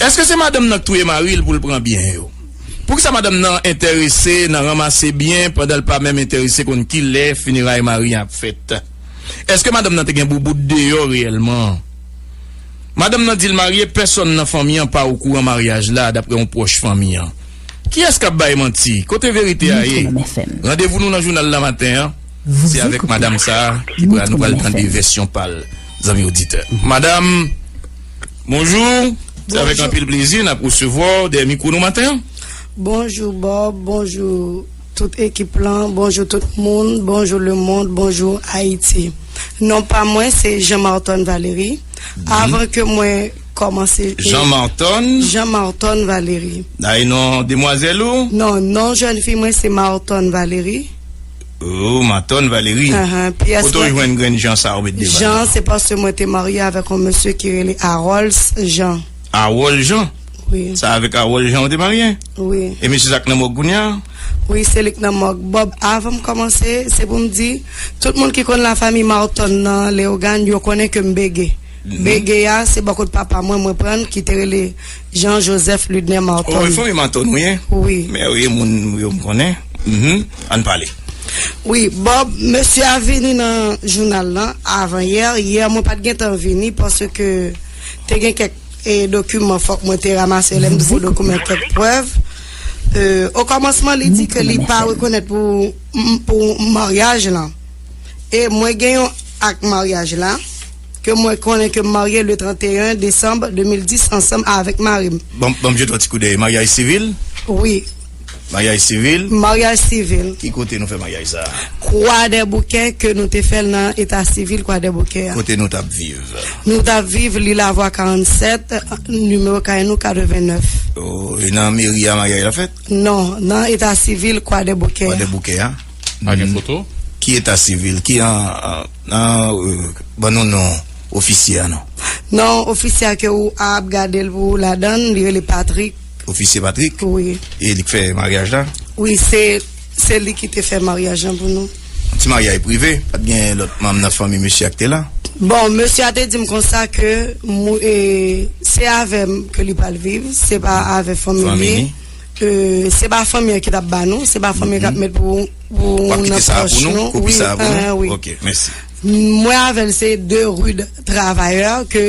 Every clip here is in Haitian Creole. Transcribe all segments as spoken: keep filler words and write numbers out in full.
Èske se madanm nan k touye mari l pou l pran byen yo? Poukisa madanm nan enterese nan ranmase byen pandan l pa menm enterese konn kilè fineray mari an ap fèt? Èske madanm nan te gen boubout deyò reyèlman? Madanm nan di l marye, pèsonn nan fanmi an pa okouran maryaj la, daprè yon pwòch fanmi an. Kiyès k ap bay manti? Kote verite a ye? Randevou nou nan jounal la maten an. Se avèk madanm sa a ki pral, nou pral tande vèsyon pa l, zanmi oditè. Madam, bonjou. Se avèk anpil plezi n ap resevwa w dèyè mikwo nou maten an. Bonjou Bob, bonjou tout ekip lan, bonjou tout moun, bonjou lemonn, bonjou Ayiti. Non pa mwen se Jean Marton Valery. Avan ke mwen kòmanse, Jean Marton? Jean Marton Valery. Ay, non demwazèl ou? Non, non jèn fi mwen se Marton Valery. Oh, Marton Valery. Ahan, pyès. Kote w jwenn grenn Jean sa ou met devan? Jean, se paske mwen te marye avèk yon mesye ki rele Harold Jean. Harold Jean? Wi. Sa avèk Harold Jean ou te marye? Wi. E mesye sa k nan mòg kounye a? Wi, se li k nan mòg. Bob, avan m kòmanse, se pou m di, tout moun ki konn lafanmi Marton nan Leyogàn, yo konnen ke m bege. Bege a, se bò kot papa mwen, mwen pran, ki te rele Jean Joseph Ludner Marton. Oh, e fanmi Marton ou ye? Wi. Men ou ye moun yo m konnen. Mhm. Ann pale. Wi, Bob, mesye a vini nan jounal lan avan yè. Yè, mwen pa t gentan vini paske te gen kèk, e, dokiman fòk mwen te ranmase lè m di pou dokiman kèk prèv. E, okòmansman, li di ke li pa rekonèt pou, pou maryaj lan. E mwen gen yon ak maryaj la, ke mwen konnen ke m marye le trannteyen desanm de mil dis ansanm avèk mari m. Bon, bon, m jete yon ti koudèy. Maryaj sivil? Wi. Maryaj sivil? Maryaj sivil. Ki kote nou fè maryaj sa a? Kwadèboukè, ke nou te fè l nan eta sivil Kwadèboukè a. Kote nou t ap viv? Nou t ap viv Lilavwa karannsèt, nimewo kay nou katrevennnèf. Oh, e nan meri a maryaj la fèt? Non, nan eta sivil Kwadèboukè a. Kwadèboukè a? Pa gen foto? Ki eta sivil? Ki an, an, an, euh, ban nou non ofisye a non. Non, ofisye a ke ou ap gade l pou ou ladan l, li rele Patrick. Ofisye Patrick? Wi. E li k fè maryaj la? Wi, se, se li ki te fè maryaj lan pou nou. Ti maryaj prive, pa t gen lòt manm nan fanmi mesye a k te la? Bon, mesye a te di m konsa ke mou-, e, se avè m ke li pral viv, se pa avè fanmi li. Fanmi li? E, se pa fanmi an ki t ap ba nou, se pa fanmi an k ap met pou, pou nan pòch nou. W ap kite sa a pou nou? Kopi sa a pou nou? Wi, wi. Ok, mèsi. Mwen avè l se de rude travayè ke,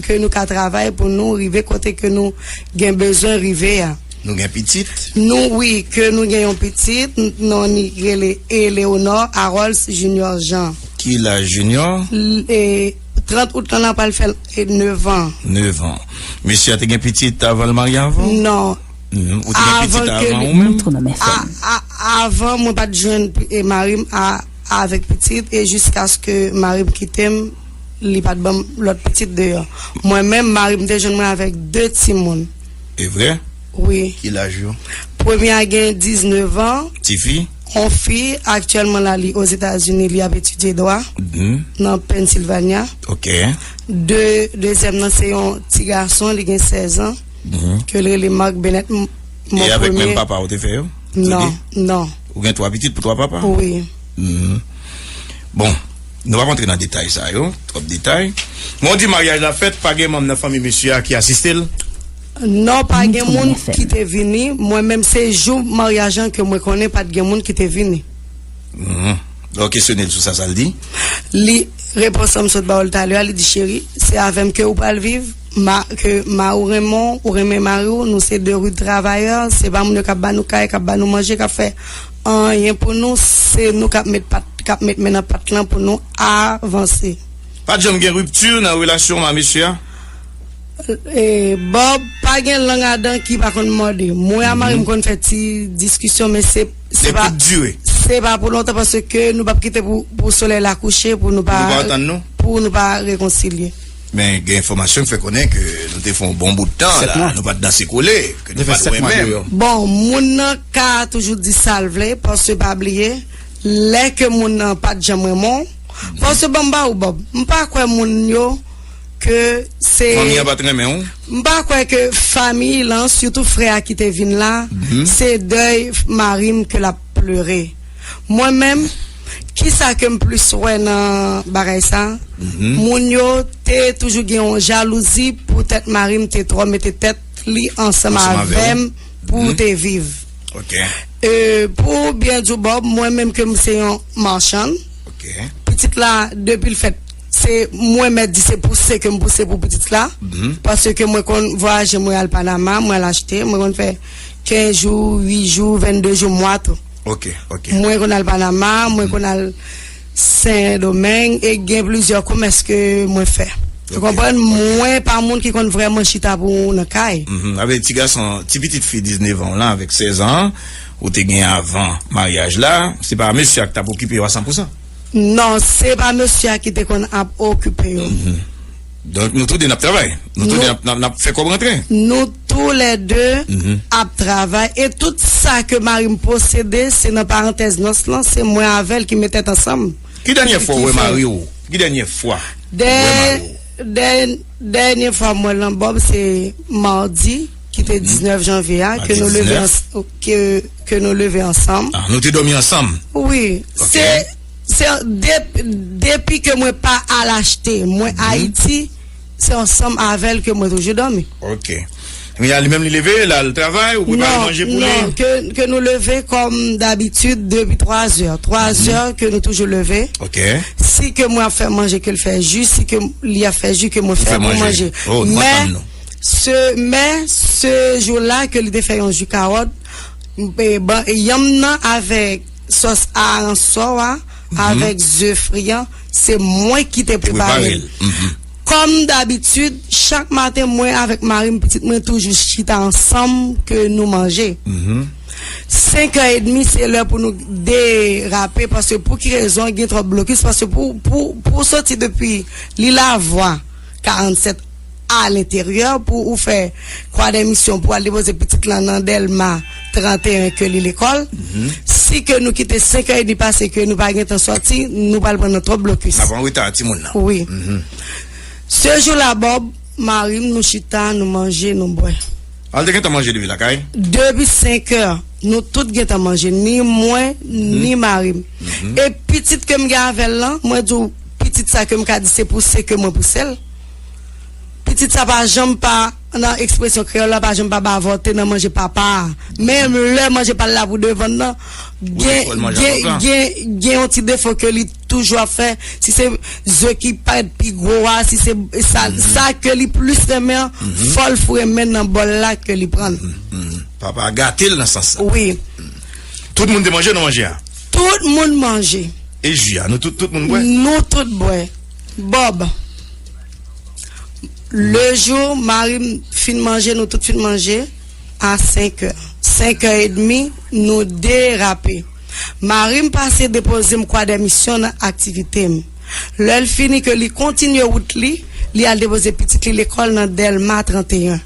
ke nou ka travay pou nou rive kote ke nou gen bezwen rive a. Nou gen pitit? Nou, wi, ke nou gen yon pitit, n-, non li rele Eleonor Harold Junior Jean. Ki laj Junior? L-, e, trant out lan, l ap pral fè, e, nèf an. Nèf an. Mesye a te gen pitit avan l marye avè w? Non. Mhm. Ou te gen pitit avan ou menm? A, a, avan, mwen pa t jwenn, e, mari m a, avèk pitit, e jiskaske mari m kite m, li pa t ban m lòt pitit deyò. Mwen menm, mari m te jwenn mwen avèk de timoun. E vre? Wi. Ki laj yo? Premye a gen diznèf an. Tifi? Yon fi, aktyèlman la, li Ozetazini, li ap etidye dwa nan Pennsylvania. Ok. De, dezyèm nan, se yon ti gason, li gen sèz an, ke l rele Mark Bennett. M-, e avèk menm papa ou te fè yo? Non, non. Ou gen twa pitit pou twa papa? Wi. Mhm. Bon, nou p ap antre nan detay sa yo, twòp detay. Men w di maryaj la fèt, pa gen manm nan fanmi mesye a ki asiste l? Non, pa gen moun ki te vini. Mwen menm, se jou maryaj lan ke mwen konnen pa t gen moun ki te vini. Mhm. Lè w kesyone l sou sa, sa l di? Li, repons lan m sot ba w l talè a, li di, cheri, se avè m ke ou pral viv, ma-, ke ma ou renmen w, ou renmen mari w, nou se de rude travayè, se pa moun yo k ap ba nou kay, k ap ba nou manje, k ap fè anyen pou nou, se nou k ap met pat, k ap met men nan pat lan pou nou avanse. Pa t janm gen ripti nan relasyon w a mesye a? E, Bob, pa gen lang adan ki pa konn mòde. Mwen a mari m konn fè ti diskisyon, men se, se pa, se pa pou lontan, paske nou p ap kite pou, pou solèy la kouche, pou nou pa, pou nou pa rekonsilye. Men gen enfòmasyon k fè konnen ke nou te fè yon bon bout tan la, nou pa t danse kole, ke nou pa t wè menm. Bon, moun nan ka toujou di sa l vle, paske pa bliye, lè ke moun nan pa t janm renmen w, paske ban m ba ou, Bob, m pa kwè moun yo ke se fanmi an pa t renmen w? M pa kwè ke fanmi lan, sitou frè a ki te vin la, se dèy mari m ke l ap plere. Mwen menm, kisa ke m plis wè nan bagay sa? Moun yo te toujou gen yon jalouzi poutèt mari m te twò mete tèt li ansanm avè m pou te viv. E pou byen di w, Bob, mwen menm ke m se yon machann, pitit la, depi l fèt, se mwen mèt di se pouse ke m pouse pou pitit la. Paske mwen konn vwayaje, mwen al Panama, mwen al achte, mwen konn fè kenz jou, uit jou, vennde jou, mwa tou. Mwen konn al Panama, mwen konn al Sendomeng, e gen plizyè komès ke mwen fè. Ou konprann? Mwen pa moun ki konn vrèman chita pou nan kay. Avè ti gason, ti pitit fi diznèf an w lan avèk sèz an, ou te gen avan maryaj la, se pa mesye a ki t ap okipe yo a san pou san? Non, se pa mesye a ki te konn ap okipe yo. Donk, nou tou de n ap travay. Nou tou de n ap, n ap, n ap fè kòb rantre. Nou tou lè de ap travay. E tout sa ke mari m posede, se nan parantèz nòs lan, se mwen avè l ki met tèt ansanm. Ki dènyè fwa w wè mari w? Ki dènyè fwa w wè mari w? Dè, dènyè fwa m wè l lan, Bob, se madi ki te diznèf janvye a, ke nou leve ans-, ke, ke nou leve ansanm. Ah, nou te dòmi ansanm? Wi. Se, se de-, depi ke mwen pa al achte, mwen Ayiti, se ansanm avè l ke mwen toujou dòmi. Ok. Kounye a, li menm li leve, l al travay, ou prepare manje pou li? Non, ke, ke nou leve kòm dabitid depi twa zè. Twa zè ke nou toujou leve. Ok. Si ke mwen ap fè manje, ke l fè ji, si ke li ap fè ji, ke mwen fè pou manje. Men, se, men, se jou la ke li te fè yon ji kawòt, e, ban, e, yanm nan avèk sòs aransò a, avèk ze fri an, se mwen ki te prepare l. Kòm dabitid, chak maten, mwen avèk mari m, pitit mwen, toujou chita ansanm ke nou manje. Senk è edmi, se lè pou nou derape, paske pou ki rezon gen twòp blokis, paske pou, pou, pou soti depi Lilavwa karannsèt a lenteryè, pou ou fè Kwadèmisyon, pou al depoze pitit lan nan Dèlma tranteyen ke li lekòl. Si ke nou kite senk è edmi pase ke nou pa gen tan sòti, nou pral pran nan twòp blokis. N ap an reta a timoun nan. Wi. Se jou la, Bob, mari m, nou chita, nou manje, nou bwè. Al te gentan manje depi lakay? Depi senk è, nou tout gentan manje, ni mwen, ni mari m. E pitit ke m gen avè l lan, mwen di w, pitit sa ke m ka di se pouse ke mwen pouse l. Pitit sa pa janm pa, nan ekspresyon kreyòl la, pa janm pa bavòte nan manje papa a. Menm lè manje pa l la pou devann nan, gen, gen, gen, gen yon ti defo ke li toujou ap fè. Si se ze ki parèt pi gwo a, si se sa, sa ke li plis renmen an, fò l foure men nan bòl la ke li pran l. Papa a gate l nan sans sa. Wi. Tout moun te manje nan manje a? Tout moun manje. E ji a, nou tout, tout moun bwè? Nou tout bwè. Bob. Le jou mari m fin manje, nou tout fin manje a senk è. Senk è edmi, nou derape. Mari m pase depoze m Kwadèmisyon nan aktivite m. Lè l fini ke li kontinye wout li, li al depoze pitit li lekòl nan Dèlma tranteyen.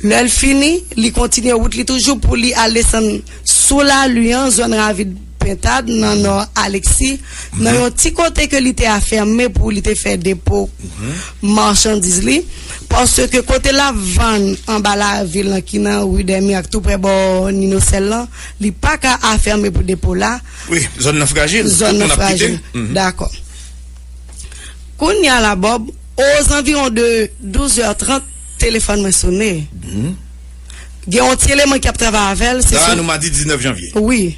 Lè l fini, li kontinye wout li toujou pou li al desann sou lari an, zòn Ravin Pentad, nan nò Aleksi, nan yon ti kote ke li te afèmen pou li te fè depo machandiz li. Paske kote l ap vann anba lavil lan ki nan ri Dèmi ak tou prè bò Ninosèl lan, li pa ka afèmen pou depo la. Wi, zòn nan frajil. Zòn nan frajil. Dakò. Kounye a la, Bob, ozanviwon de douz è trant, telefòn mwen sone. Gen yon ti eleman ki ap travay avè l. Se la sou nou madi diznèf janvye. Wi.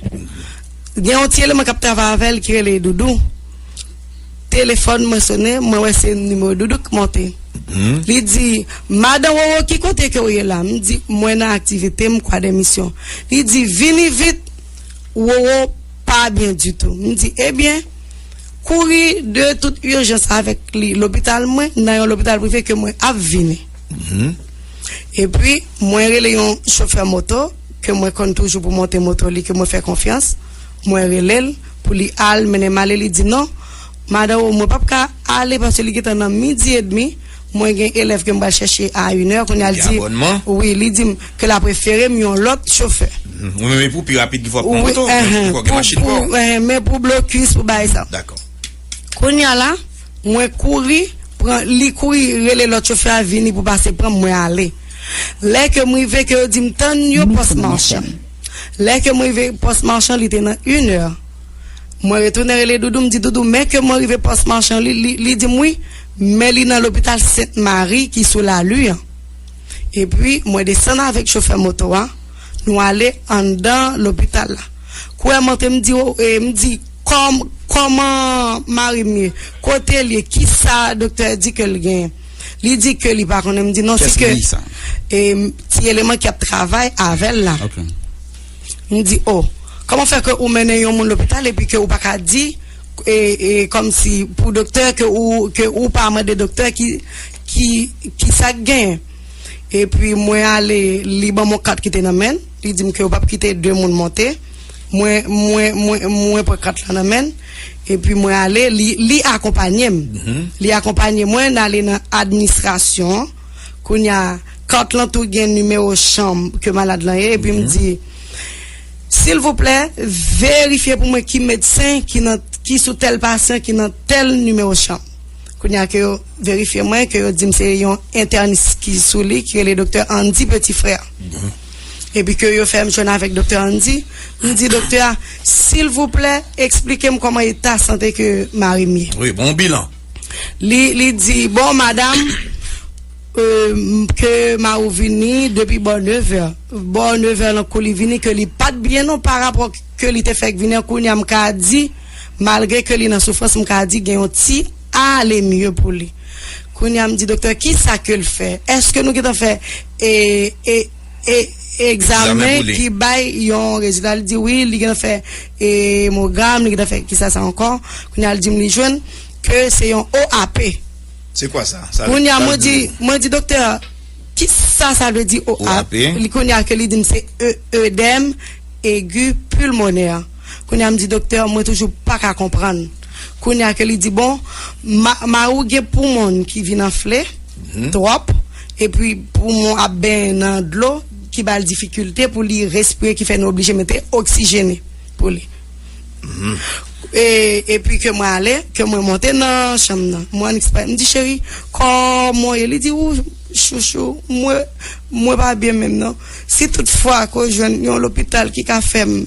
Gen yon ti eleman k ap travay avè l ki rele Doudou. Telefòn mwen sone, mwen wè se nimewo Doudou k monte. Li di, "Madan Wowo, ki kote ke w ye la?" M di, "Mwen nan aktivite, m Kwadèmisyon." Li di, "Vini vit, Wowo pa byen ditou." M di, "Ebyen, kouri de tout ijans avèk li lopital mwen, nan yon lopital prive ke mwen ap vini." Epi, mwen rele yon chofè moto, ke mwen konn toujou pou monte moto li, ke mwen fè konfyans. Mwen rele l pou li al mennen m ale, li di, "Non, madan Wowo, mwen p ap ka ale paske li gentan nan midi edmi, mwen gen elèv ke m pral chèche a inè." Kounye a l di, wi, li di m ke l ap refere m yon lòt chofè. Ou menm, e pou pi rapid ki fò pran moto, men pou gen machin pa w. Men pou blokis, pou bagay sa. Dakò. Kounye a la, mwen kouri, pran, li kouri rele lòt chofè a vini pou pase pran m, mwen ale. Lè ke m rive, ke yo di m tann yo pòs machann. Lè ke m rive pòs machann, li te nan inè. Mwen retounen rele Doudou, m di, "Doudou, men ke mwen rive pòs machann li, li, li di m wi, men li nan lopital Sent Mari ki sou Lali an." Epi, mwen desann avèk chofè moto a, nou ale anndan lopital la. Kou wè m antre, m di, o, e, m di, "Kòm-, kòman mari m ye? Kote l ye? Kisa doktè di ke l genyen?" Li di ke li pa konnen. M di, "Non, si ke, e, ti eleman ki ap travay avè l la." M di, "O, kòman fè ke ou mennen yon moun lopital epi ke ou pa ka di, e, e, kòmsi pou doktè ke ou, ke ou pa mande doktè ki, ki, ki sa k genyen?" Epi mwen ale, li ban mwen kat ki te nan men l, li di m ke yo p ap kite de moun monte. Mwen, mwen, mwen, mwen pran kat la nan men l, epi mwen ale, li, li akonpanye m. Li akonpanye mwen, n ale nan administrasyon an. Kounye a, kat lan tou gen nimewo chanm ke malad lan ye, epi m di, "Silvouplè, verifye pou mwen ki medsen ki nan, ki sou tèl pasyan ki nan tèl nimewo chanm." Kounye a ke yo verifye mwen, ke yo di m se yon entènis ki sou li, ki rele doktè Andy Petit Frère. Epi ke yo fè m jwenn avèk doktè Andy, m di doktè a, "Silvouplè, eksplike m kòman eta sante ke mari m ye." Wi, bon bilan. Li, li di, "Bon, madanm, e, m, ke mari w vini depi bò nevè. Bò nevè lan kou li vini, ke li pa t byen non pa rapò ke li te fèk vini an." Kounye a m ka di, malgre ke li nan soufrans, m ka di gen yon ti ale mye pou li. Kounye a m di, "Doktè, kisa ke l fè? Èske nou gentan fè, e, e, e, egzamen ki bay yon rezilta?" Li di wi, li gentan fè, e, emogram, li gentan fè kisa sa ankò. Kounye a l di m li jwenn ke se yon O A P. Se kwa sa? Sa, kounye a sa mwen di, mwen di, "Doktè, kisa sa vle di O A P?" Li, kounye a ke li di m se e, edèm egi pulmonè. Kounye a m di, "Doktè, mwen toujou pa ka konprann." Kounye a ke li di, "Bon, ma, mari w gen poumon ki vin anfle twòp, epi poumon ap benyen nan dlo ki ba l difikilte pou li respire, ki fè nou oblije mete oksijene pou li." E, epi ke mwen ale, ke mwen monte nan chanm nan. Mwen annik, m di, "Cheri, kòman w ye?" Li di, "Ou, chouchou, mwen, mwen pa byen menm non. Si tout fwa ke w jwenn yon lopital ki ka fè m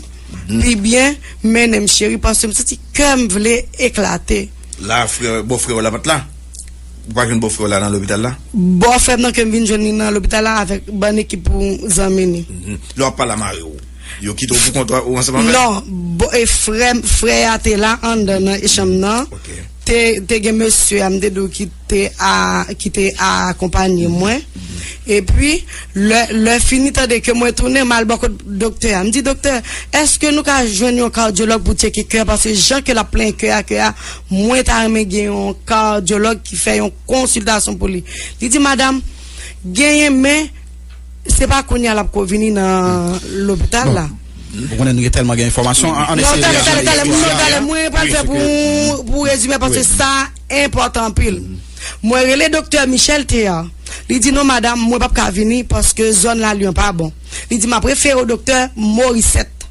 pi byen, mennen m, cheri, paske m santi kè m vle eklate." La, frè, bòfrè w la pa t la? Ou pa jwenn bòfrè w la nan lopital la? Bòfrè m nan ke m vin jwenn li nan lopital la avèk bann ekip pou zanmi li. Lè w ap pale a mari w, yo kite w pou kont ou ansanm avè l? Non, bo, e frè, frè a te la anndan nan chanm nan. Te, te gen mesye a, m te di w, ki te a, ki te akonpanye mwen. Epi, lè, lè fini, tande ke mwen tounen, m al bò kot doktè a. M di, "Doktè, èske nou ka jwenn yon kadyològ pou tcheke kè a? Paske jan ke l ap plenyen kè a, kè a, mwen ta renmen gen yon kadyològ ki fè yon konsiltasyon pou li." Li di, "Madanm, genyen, men se pa kounye a l ap ko vini nan lopital la." Ou konnen nou gen tèlman gen enfòmasyon. An, an eseye talè, talè, talè, mwen pral fè pou, pou rezime, paske sa enpòtan anpil. Mwen rele doktè Michel Théard. Li di, "Non, madanm, mwen p ap ka vini paske zòn Lalyon pa bon." Li di, "M ap refere w doktè Morissette."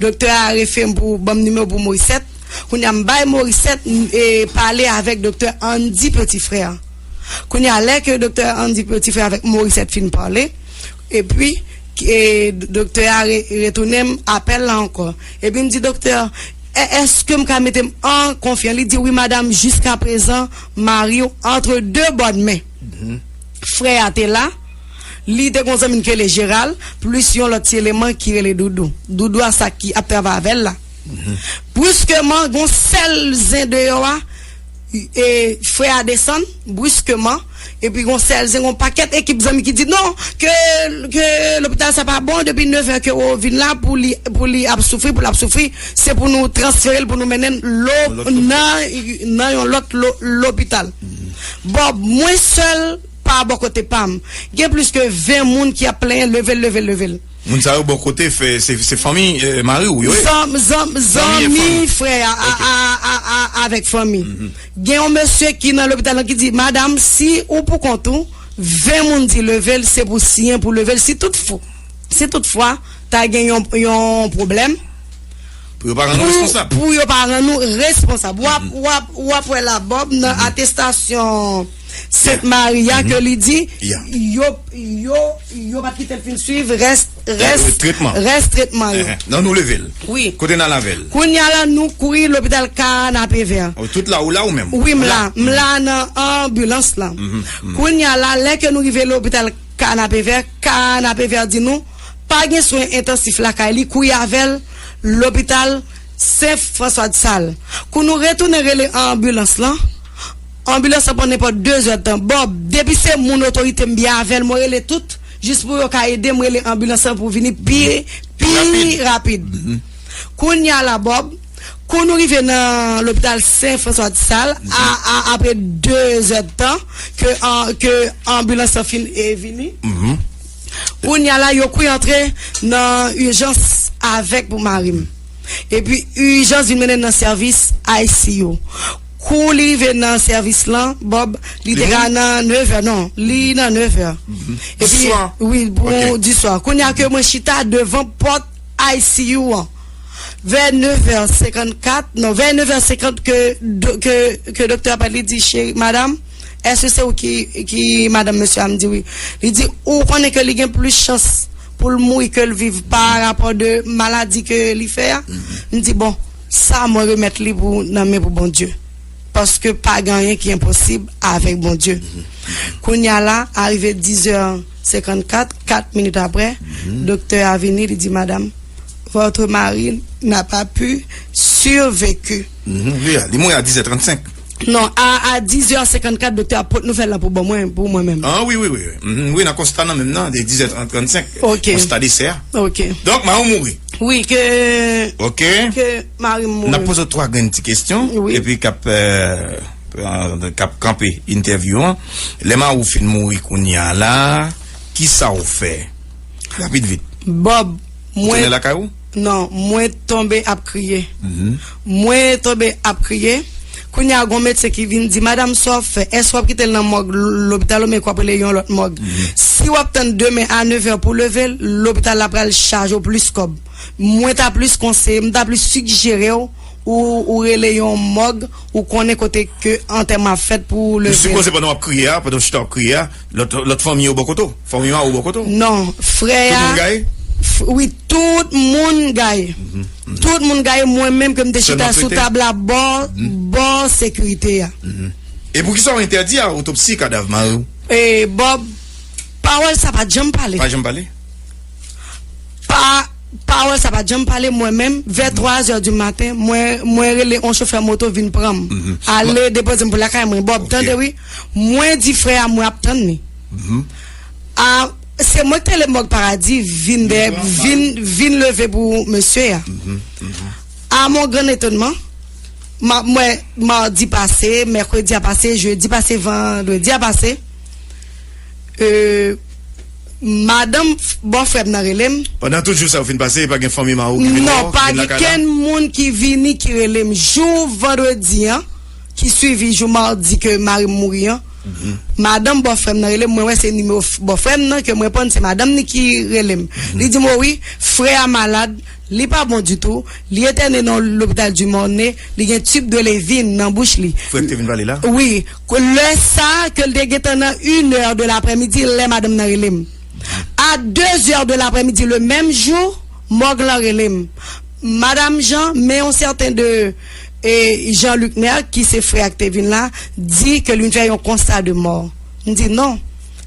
Doktè a refere m pou, ban m nimewo pou Morissette. Kounye a, m bay Morissette, m, e, pale avèk doktè Andy Petit Frère. Kounye a, lè ke doktè Andy Petit Frère avèk Morissette fin pale, epi, e, doktè a re-, retounen m apèl la ankò. Epi m di, "Doktè, è-, èske m ka mete m an konfyans?" Li di, "Wi, madanm, jiskaprezan, mari w antre de bòn men." Frè a te la, li te gon zanmi l ki rele Gérald, plis yon lòt ti eleman ki rele Doudou. Doudou a sa ki ap travay avè l la. Briskeman, gon sèl zen deyò a, e, frè a desann, briskeman, epi gon sèl zen, gon pakèt ekip zanmi ki di, "Non, ke, ke lopital sa pa bon, depi nevè ke w vin la, pou li, pou li ap soufri, pou l ap soufri, se pou nou transfere l, pou nou mennen l lo-, nan, nan yon lòt lo-, lopital." Bon, mwen sèl, pa bò kote pa m. Gen plis ke ven moun ki ap plenyen, "Leve l, leve l, leve l." Moun sa yo bò kote, fè, se, se fanmi, eh, mari w yo ye? Zanm-, zanm-, zanmi frè a, a, a, a, a, avèk fanmi. Gen yon mesye ki nan lopital la ki di, "Madanm, si ou pou kont ou, ven moun di leve l, se pou siyen pou leve l, si tout fwa, si tout fwa, ta gen yon, yon pwoblèm." Pou yo pa rann nou responsab. Pou yo pa rann nou responsab. W ap, w ap, w ap wè la, Bob, nan atestasyon Sent Mari a, ke li di, yo, yo, yo pa t kite l fin swiv rès, rès, rès tretman yo. Nan nou leve l. Wi. Kote n al avè l? Kounye a la, nou kouri lopital Kanapevè. Tout la, ou la ou menm? Wi, m la. M la nan anbilans la. Kounye a la, lè ke nou rive lopital Kanapevè. Kanapevè di nou pa gen swen entansif lakay li, kouri avè l lopital Sen Franswa di Sal. Kou nou retounen rele anbilans lan, anbilans lan pran nenpòt de zè tan. Bòb, depi se moun otorite m byen avè l, mwen rele tout, jis pou yo ka ede m rele anbilans lan pou vini pi, pi rapid. Kounye a la, Bòb, kou nou rive nan lopital Sen Franswa di Sal, a, a, apre de zè tan ke, an, ke anbilans lan fin e vini, kounye a la, yo kouri antre nan ijans avèk pou mari m. Epi ijans vin mennen nan sèvis I C U. Kou li rive nan sèvis lan, Bòb, li te ka nan nevè, non, li nan nevè. Epi, wi, bon, di swa. Kounye a ke mwen chita devan pòt I C U an. Vè nevè senkannkat, non, vè nevè senkant ke, do- ke, ke doktè a pale, li di, cheri, madam, èske se ou ki, ki madanm mesye a? M di wi. Li di, ou konnen ke li gen plis chans pou l mouri ke l viv pa rapò de maladi ke li fè a? M di, bon, sa mwen remèt li pou, nan men pou Bondye. Paske pa gen anyen ki enposib avèk Bondye. Kounye a la, arive diz è senkannkat, kat minit apre, doktè a vini, li di, madam, votre mari n'a pas pu survécu. Mhm, wi, li mouri a diz è trannsenk. Non, a, a diz è senkannkat, doktè a pot nouvèl la pou ban mwen, pou mwen menm. Ah, wi, wi, wi. Wi. Mhm, wi, nan konsta nan menm nan, de diz è trannsenk. Ok. Konsta desè a. Ok. Donk, mari w mouri. Wi, ke, Ok. ke mari m mouri. N ap poze w twa grenn ti kesyon, Wi. epi k ap, euh, k ap kanpe entèvyou an. Lè mari w fin mouri kounye a la, ki sa w fè? Rapid vit. Bòb, Ou mwen tounen lakay ou? Non, mwen tonbe ap kriye. Mhm. Mwen tonbe ap kriye. Kounye a, gon medsen ki vin di, madam, sa w ap fè? Èske w ap kite l nan mòg l- lopital oubyen k w ap rele yon lòt mòg? Mhm. Si w ap tann demen a nevè pou leve l, lopital la pral chaje w plis kòb. Mwen ta plis konseye, m ta plis sijere w, ou, ou rele yon mòg, ou konnen kote ke antèman ap fèt pou ou leve l. M sipoze pandan w ap kriye a, pandan w chita w ap kriye a, lòt, lòt fanmi yo bò kote w, fanmi mari w bò kote w. Non, frè a. Tout moun gaye? F- wi, tout moun gaye. Mhm, mhm. Tout moun gaye, mwen menm ke m te Sèlman chita sou prete? tab la bò, Mhm. bò sekirite a. Mhm. E poukisa w entèdi a otopsi kadav mari w? E, Bòb, pawòl sa pa t janm pale. Pa janm pale? Pa, pawòl sa pa t janm pale, mwen menm, vè twa zè di maten, mwen, mwen rele yon chofè moto vin pran m. Mhm. Ale depoze m pou lakay mwen. Bòb, Ok. tande wi, mwen di frè a mwen ap tann li. Mhm. A, se mwen ki te rele mòg Paradi vin dè, Vin pran vin, vin leve pou mesye a. Mhm, mhm. A mon grand étonnement, m ap, mwen, madi pase, mèkredi a pase, jedi pase, vandredi a pase, euh, madanm f- bòfrè m nan rele m. Pandan tout jou sa yo fin pase, pa gen fanmi mari w ki vin wè w, Non, pa vin gen lakay la? kenn moun ki vini ki rele m. Jou vandredi an, ki swivi jou madi ke mari m mouri an, Mhm. madanm bòfrè m nan rele m, mwen wè se nimewo f- bòfrè m nan ke m reponn, se madanm ni ki rele m. Mhm. Li di m, o wi, frè a malad, li pa bon ditou, li entène nan lopital di Mòne, li gen tib de Levin nan bouch li. Frè k te vin pale la? Wi. Lè sa ke l te gentan nan une heure de l'après-midi, lè madanm nan rele m. A deux heures de l'après-midi, le menm jou, mòg lan rele m. Madam Jean, men yon sèten de, e, Jean Lucner, ki se frè a k te vin la, di ke li vin fè yon konsta de mò. M di non.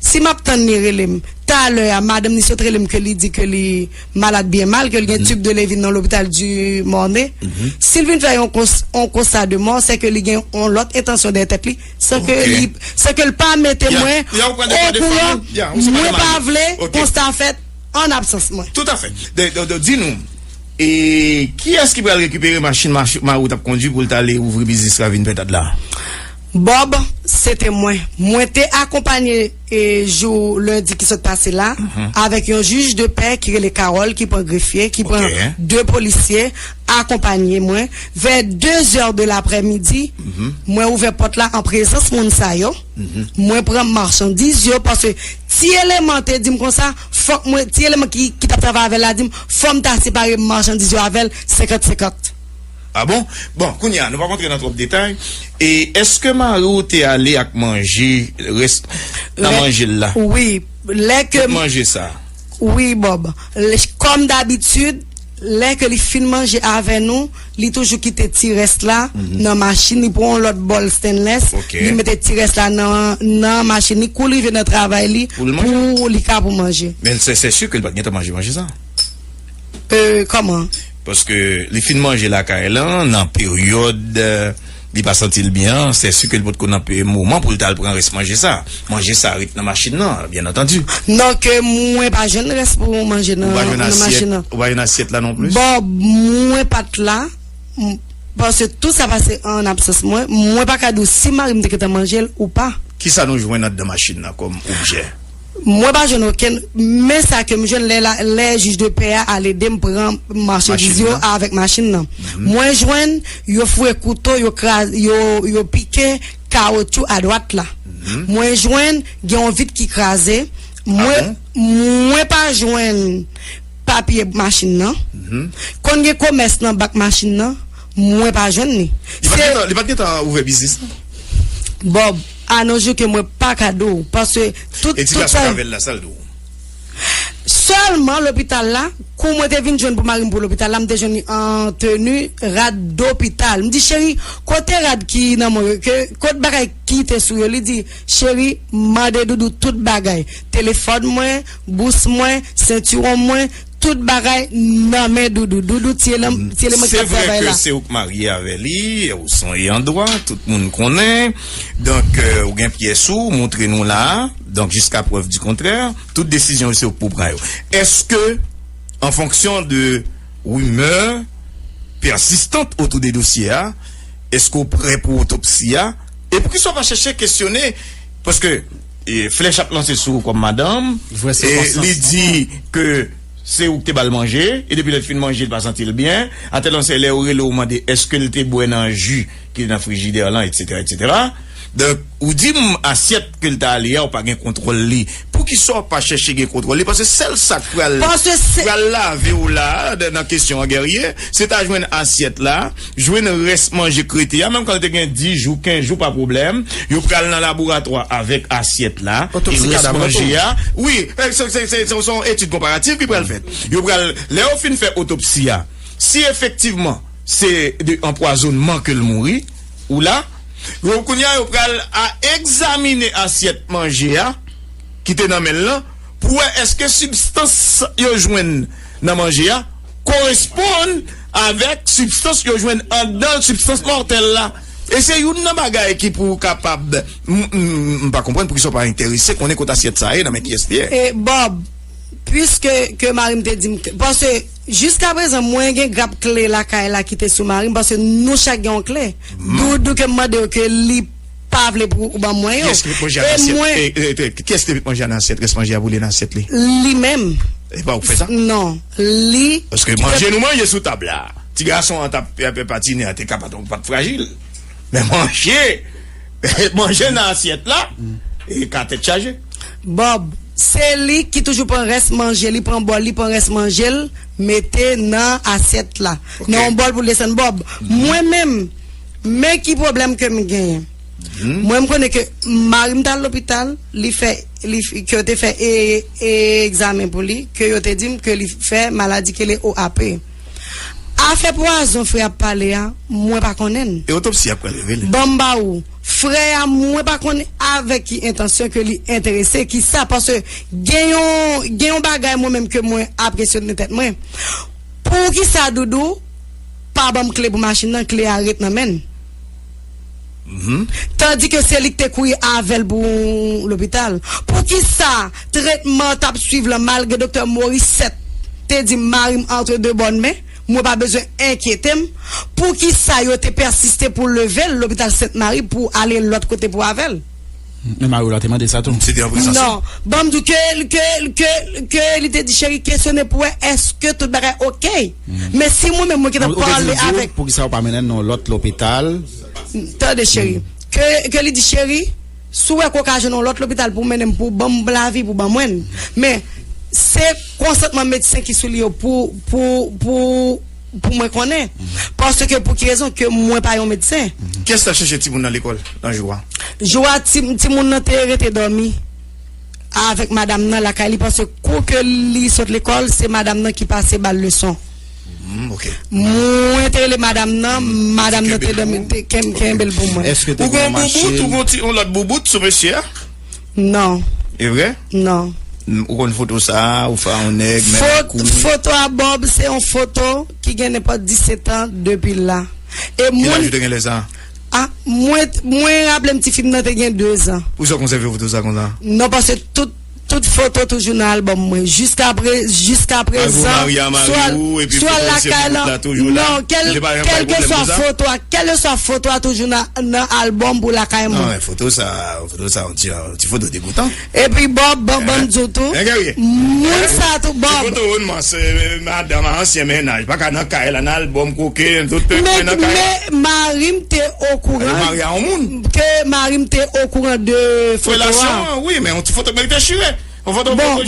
Si m ap tann li rele m, talè a, madanm ni sot rele m ke li di ke li malad byen mal, ke li gen tib de Levin nan lopital di Mòne. Mhm. Si l vin fè yon kons- yon konsta de mò, se ke li gen yon lòt entansyon dèyè tèt li, san ke Ok. li, san ke l pa mete Ya, mwen ya, ou pran de o kouran, fanmi. Ya, ou se mwen madanm pa li. vle Ok. konsta fèt an absans mwen. Toutafè. De, de, de, di nou, e kiyès ki pral rekipere machin mach- mari w t ap kondui pou l t ale ouvri biznis Ravin Pentad la? Bòb, se te mwen. Mwen te akonpanye, e, jou lendi ki sot pase la, Mhm. avèk yon jij de pè ki rele Carole, ki pran grefye, ki pran Ok. de polisye, akonpanye mwen. Vè deux heures de l'après-midi, Mhm. mwen ouvè pòt la an prezans moun sa yo. Mhm. Mwen pran machandiz yo, paske ti eleman te di m konsa, fòk mwen, ti eleman ki, ki t ap travay avè l la di m, fò m ta separe machandiz yo avè l, senkant senkant. Ah bon? Bon, kounye a, nou pa kontre nan twòp detay. E èske mari w te ale ak manje, rès nan Lè- manje l la? Wi, lè ke Tout manje sa? Wi, Bòb. Lè- kòm dabitid, Lè ke li fin manje avè nou, li toujou kite ti rès la nan machin, li pran yon lòt bòl stainless, li mete ti rès la nan, nan machin li, kou li rive nan travay li, pou li ka pou manje. Men se, se si ke li pa t gentan manje manje sa. Euh, kòman? Paske li fin manje lakay lan, nan peryòd, euh, li pa santi l byen an, se si ke li potko nan pe-, moman pou l t al pran rès manje sa. Manje sa ret nan machin nan, byen antandi. Non, ke mwen pa jwenn rès pou manje nan, nan machin nan. Ou pa jwenn asyèt la non plis? Bon, mwen pa t la, m-, paske tout sa pase an absans mwen, mwen pa ka di w si mari m te gentan manje l ou pa. Kisa nou jwenn anndan machin nan kòm objè? Mwen pa jwenn okenn, men sa ke m jwenn lè la, lè jij de pè a al ede m pran machandiz yo avèk machin nan. Mwen jwenn yo foure kouto, yo kraze, yo, yo pike kawotchou adwat la. Mwen jwenn gen yon vit ki kraze. Mwen, mwen pa jwenn papye machin nan. Konn gen komès nan bak machin nan, mwen pa jwenn li. Li pa t gentan, li pa t gentan ouvè biznis nan? Bob, a nos jours ke mwen pa ka di w, paske tout, tout sa. Ti gason k avè l la, sa l di w? Sèlman lopital la, kou mwen te vin jwenn pou mari m pou lopital la, m te jwenn li an teni rad dopital. M di, "Cheri, kote rad ki nan men w yo? Ke, kote bagay ki te sou yo?" Li di, "Cheri, mande Doudou tout bagay. Telefòn mwen, bous mwen, sentiwon mwen, tout bagay nan men Doudou. Doudou, ti eleman, ti eleman ki ap travay la." Se vre ke se ou k marye avè li, ou se yon ayan dwa, tout moun konnen. Donk, euh, ou gen pyès ou, montre nou la. Donk, jiska prèv di kontrè, tout desizyon yo se ou k pou pran yo. Èske, an fonksyon de rimè pèsistan otou de dosye a, èske w prè pou otopsi a? E poukisa w pa chèche kesyone? Paske, e, flèch ap lanse sou ou kòm madanm, e li di ke se ou ki te ba l manje, e depi lè l fin manje, l pa santi l byen. Atèl ansè, lè yo rele w, mande èske l te bwè nan ji ki te nan frijidè lan, etsetera, etsetera. Donk, ou di m asyèt ke l t ale a, ou pa gen kontwòl li. Poukisa w pa chèche gen kontwòl li? Paske sèl sa k pral, pral lave w la, nan kesyon an, Guerrier, se ta jwenn asyèt la, jwenn rès manje k rete a, menm kan l te gen dis jou, kenz jou, pa pwoblèm. Yo pral nan laboratwa avèk asyèt la, e rès manje a. Wi, e, se, se, se, se, se yon etid konparatif ki pral fèt. Yo pral, lè yo fin fè otopsi a, si efektivman se de anpwazonnman ke l mouri, ou la, yo, kounye a, yo pral a egzamine asyèt manje a, ki te nan men l lan, pou wè èske sibstans yo jwenn nan manje a koresponn avèk sibstans yo jwenn anndan sibstans mòtèl la. E se youn nan bagay ki pou kapab, m, m, m pa konprann poukisa w pa enterese konnen kote asyèt sa ye, nan men kiyès li ye. E Bob, piske ke mari m te di m, paske jiska prezan mwen gen grap kle lakay la ki te sou mari m, paske nou chak gen yon kle. Doudou ke m mande yo ke li pa vle pou ou ban mwen yo. Kiyès ki met manje a nan asyèt? E, e, e, kiyès ki te met manje a nan asyèt? Rès manje a boule nan asyèt li? Li menm. E pa ou k fè sa? Non. Li. Paske manje nou manje sou tab la. Ti gason an t ap, e, e, patine a te ka pa t, pa t frajil. Men manje, manje nan asyèt la, e ka tèt chaje. Bob, se li ki toujou pran rès manje, li pran bòl, li pran rès manje l, mete nan asyèt la. Nan yon bòl pou l desann. Bob, mwen menm, men ki pwoblèm ke m genyen. Mwen, m konnen ke mari m t al lopital, li fè, li f-, ke yo te fè e, e, egzamen pou li, ke yo te di m ke li fè maladi ke le O A P. Afè pwazon frè ap pale a, mwen pa konnen l. E otopsi a pral revele. Ban m ba ou, frè a, mwen pa konnen avèk ki entansyon ke li enterese, ki sa, paske gen yon, gen yon bagay mwen menm ke mwen ap kesyone tèt mwen. Poukisa Doudou pa ban m kle pou machin nan, kle a ret nan men l? Tandike se li ki te kouri avè l pou lopital. Poukisa tretman t ap swiv lan, malgre doktè Morissette te di mari m antre de bòn men, mwen pa bezwen enkyete m? Poukisa yo te pèsiste pou leve l lopital Sent Mari pou ale lòt kote pou avè l? Men mari w la te mande sa tou? Se te an prezans li. Non, ban m di w ke, ke, ke, ke li te di, "Cheri, kesyone pou wè èske tout bagay oke." Men si mwen menm mwen gentan pale avèk. Poukisa w pa mennen l nan yon lòt lopital? Tande, cheri. Ke, ke li di, "Cheri, si w wè ke w ka jwenn yon lòt lopital pou w mennen m, pou w ban m lavi, pou w ban mwen l." Men se konsantman medsen ki sou li yo pou, pou, pou, pou mwen konnen. Paske pou ki rezon ke mwen pa yon medsen? Kiyès t al chèche timoun nan lekòl nan jou a? Jou a, ti, timoun nan te rete dòmi avèk madanm nan lakay li, paske kou ke li sot lekòl, se madanm nan ki pase ba l leson. Hmm, ok. Mwen te rele madanm nan, madanm nan te kenbe l pou mwen. Èske te gen yon machine? Ou gen yon boubout, ou gen yon lòt boubout sou mesye a? Non. E vre? Non. Ou konn foto sa a, ou fè yon nèg, men kou. Foto a Bob, se yon foto ki gen nenpòt disèt an depi l la. E moun. Ki laj ou te gen lè sa a? Ah, mwen, mwen raple m ti fi m nan te gen de zan. Pou sa w konsève foto sa konsa? Non, paske tout, tout foto toujou nan albòm mwen. Jiska pre-, jiska prezan, swa, swa lakay lan, non, kèl, kèlkeswa foto a, kèlkeswa foto a toujou nan, nan albòm pou lakay mwen. Non, men foto sa, foto sa, yon ti, yon ti foto degoutan. Epi Bob, ban, ban m di w tou, moun sa tou, Bob. Foto ou, non, se madanm a ansyen mennaj. Pa ka nan kay la, nan albòm koke, tout nan kay la. Men mari m te okouran. Mari a yon moun. Ke mari m te okouran de foto a. Relasyon an, wi, men yon ti foto k merite chire. Yon foto. Bon,